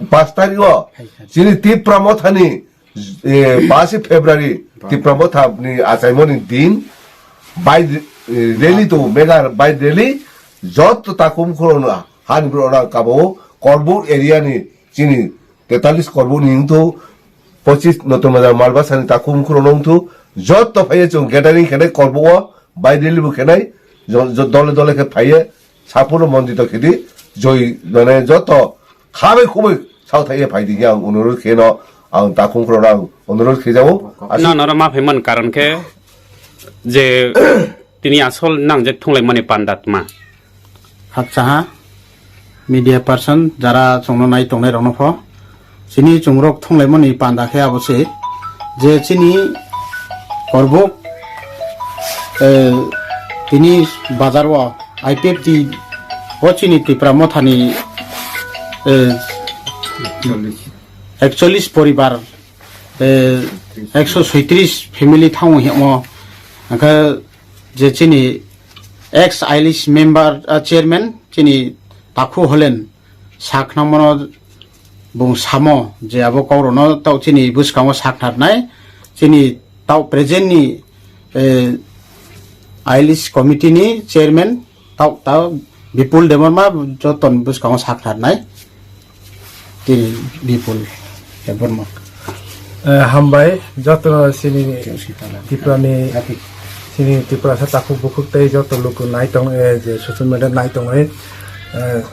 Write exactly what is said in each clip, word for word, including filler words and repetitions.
Pas tarikh o chini Tipra Mothani, eh, pas February Tipra Mothani achaimoni din, bike, eh, rally to, mega bike rally, joto takhum khulokno hani borok rang kabo Korbuk area ni chini tetalis Korbuk ni wngthu, pochis Noton Bazar Malbasani takhum khulokno wngthu, joto phaiye chwng gathering khenai Korbuk o, bike rally bo khenai, jo-, jo-, dole dole khe phaiye, Sapuno mondito khedi joi mane joto khabai khumui sao thaiye phaidi khe ang onurod kheno ang takhum khorok ang onurod khe jao. Aswk. Na noro ma phaiman karon khe je tini asol nang je thunglaimani pandat ma. Hakcha ha, media person jara chwngno nai tongnai rokno pho. Chini chungrok thunglaimani panda khe abo se je chini Korbuk, eh, tini bazar o I P F T o chini Tipra Mothani, eh, ekchollis poribar, eh, ekso soitris family thango hemo, hwnkhe je chini ex I L C member, ah, chairman chini Takhu Holen sak nangmano bung samo je abo kok rokno tau chini bwskango sak narnai, chini tau present ni, eh, I L C committee ni chairman tau tau Bipul Debbarma joton bwskango sak narnai tini Bipul Debbarma. Eh, hambai joto chini Tipra ni, chini Tiprasa takhuk bukhuk tei joto luku nai tong, eh, je social media nai tongwi, eh,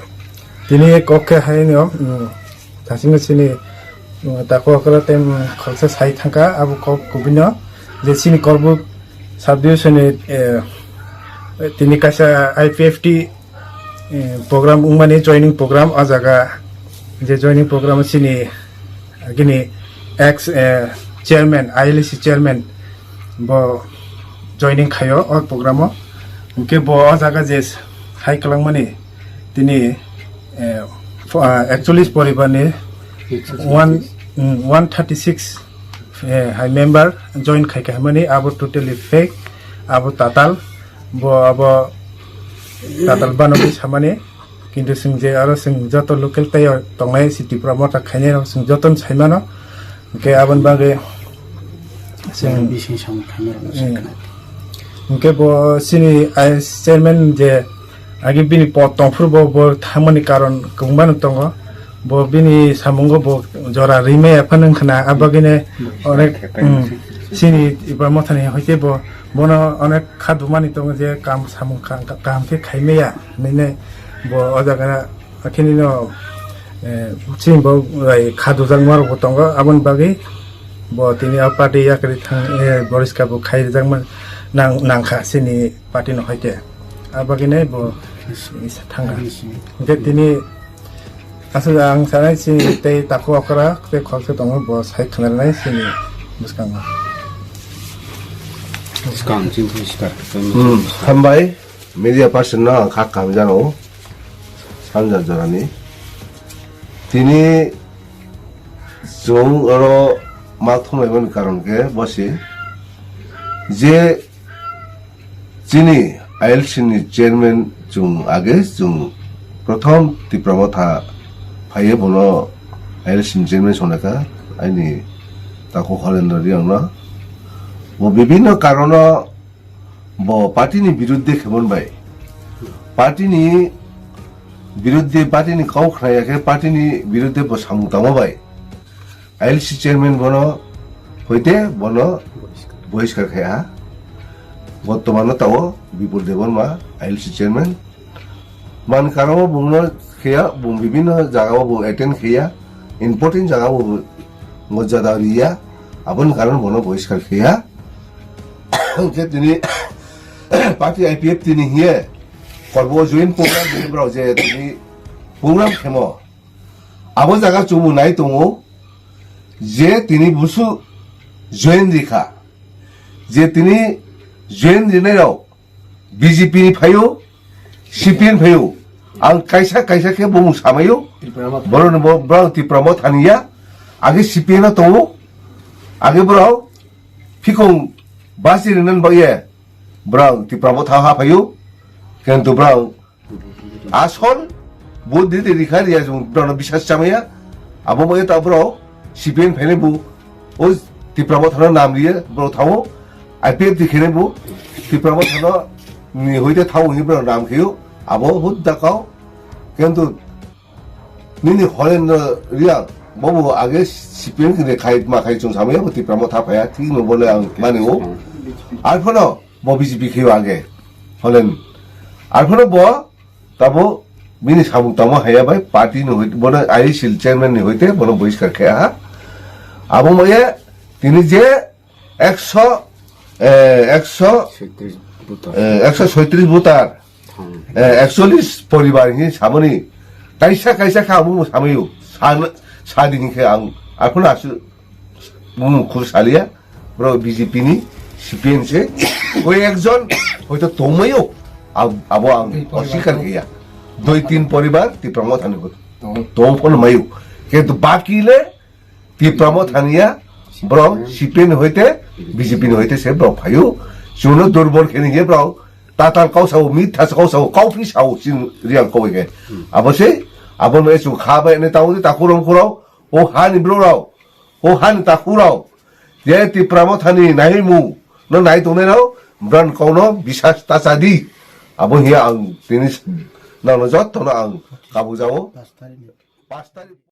tini kok khe haino, mm, thasingno chini, mm, takhuk okra tei, mm, khoroksa sai thangkha abo kok kubino je chini Korbuk sub division ni, eh, tini kaisa I P F T, eh, program wngmani joining program o jaga je joining program chini agini ex, eh, chairman, I L C chairman bo joining khaio o program o. Hwnkhe bo o jaga je hai kwlangmani tini, eh, fo-, ah, ekchollis poribar ni one, mm, one thirty six, eh, hai member join khai kha hwnmani abo totally fake, abo tatal, bo abo tatal banogwi samani, kintu chwng je aro chwng joto local tei o tongnai si Tipra Motha khainai rok chwng jotono saimano, hwnkhe aboni bagwi chwng bising samung khainai rok, eh, hwnkhe bo chini I S chairman je agi bini pod tongphuru bo, bo thangmani karon kwbangma no tongo. Bo bini samungo bo jora rimaya phano wngkhana, abagine onek, mm, chini Tipra Mothani hoite bo, bono onek kha dumani tongo je kam samung ka-, ka-, kaham khe khaimaya hinwi bo o jaga khini no, eh, chini bo bai kha dujakma rok bo tongo, aboni bagwi bo tini o party yakri thang, eh, boriska bo khai rijakma nang-, nangkha chini party no hoite. Abagine bo thangkha. Hwnkhe tini aswk ang sanai chini tei takhuk okra tei khoroksa tongo, bo sai khwnarnai chini bwskango. Bwskang chini sikar. Hmm, hambai media person no ang kha kaham jano sanja jorani. Tini chwng oro ma thumlaimani karon khe bosi je chini I L C ni chairman chwng age chwng prothom Tipra Motha phaiye bono I L C ni chairman songnai kha aini takhuk Holendra Reang no. Bo bibhinno karono bo party ni biruddhe khemon bai. Party ni biruddhe, party ni kau khnaya khe party ni biruddhe bo samung tangma bai. I L C chairman bono hoite bono bohiskar khai ha. Bortomano tao Bipul Debbarma I L C chairman. Man karamo bungno khiya, bung bibhinno jagao bung attend khiya, important jagao bung mojada riya, aboni karon bono bohiskar khiya. Hwnkhe tini party I P F T ni hiye korbo join program ni borok je tini program khemo. Abo jaga chwngbo nai tongo je tini busu join rikha, je tini join rinai rok B J P ni phaio, C P M phaio. Ang kaisa kaisa khe bumung samaio. Borok ni bo, borok Tipra Motha thani ya. Age C P M no tongo. Age borok phikong basi rinan bagye. Borok Tipra Motha ha phaio. Kintu borok asol bo didi rikha riya jung borok no bisas chamaya. Abo bo eta bro, C P M phainai bo, o Tipra Motha no nam riye bro thango, I P F T khainai bo, Tipra Motha no ni hoite thango hwnwi bro nam khayo, abo hut da kau, kintu nini Holen no riya, bo bo age C P M khainai khai ma khai chwng samaya bo Tipra Motha phaya, thik no bole ang mani o, arphano bo B J P khayo age, Holen, arphano bo, Tabo bini samung tamo haya bai party ni hoite, bono I S L chairman ni hoite bono bohiskar khe ha. Abo moye tini je ekso, eh, ekso, Soitris buta. Eh, ekso soitris voter, Thang. Eh, ekchollis poribar hi samani kaisa kaisa kha abo samayo. San, sadi ni khe ang akhuna asu Bumung khur saliya, bro B J P ni C P M se, koi ekjon hoito tongmayo, ab-, abo ang Dui poribar oswikar tong-, kaiya. Doi tin poribar Tipra Motha ni hoito tong. Tong phano mayo. Kintu baki le Tipra Motha niya, bro C P M ni hoite, B J P ni hoite se bro phayo. Chuno durbol kheni ye bro, tatal kau sao, mitha sao, kau sao, kau phi sao, sin real kau ke. Hmm. Abo se, abo no esu kha bai ne tau di takurom kurau, o ha ni bro rao. O hani takhurao, je Tipra Mothani naimu no nai tongnairao, brang kauno bisas ta chadi. Abo hiya ang tini nangno jottono ang kabujao. Pas tarikh ni. Pas tarikh.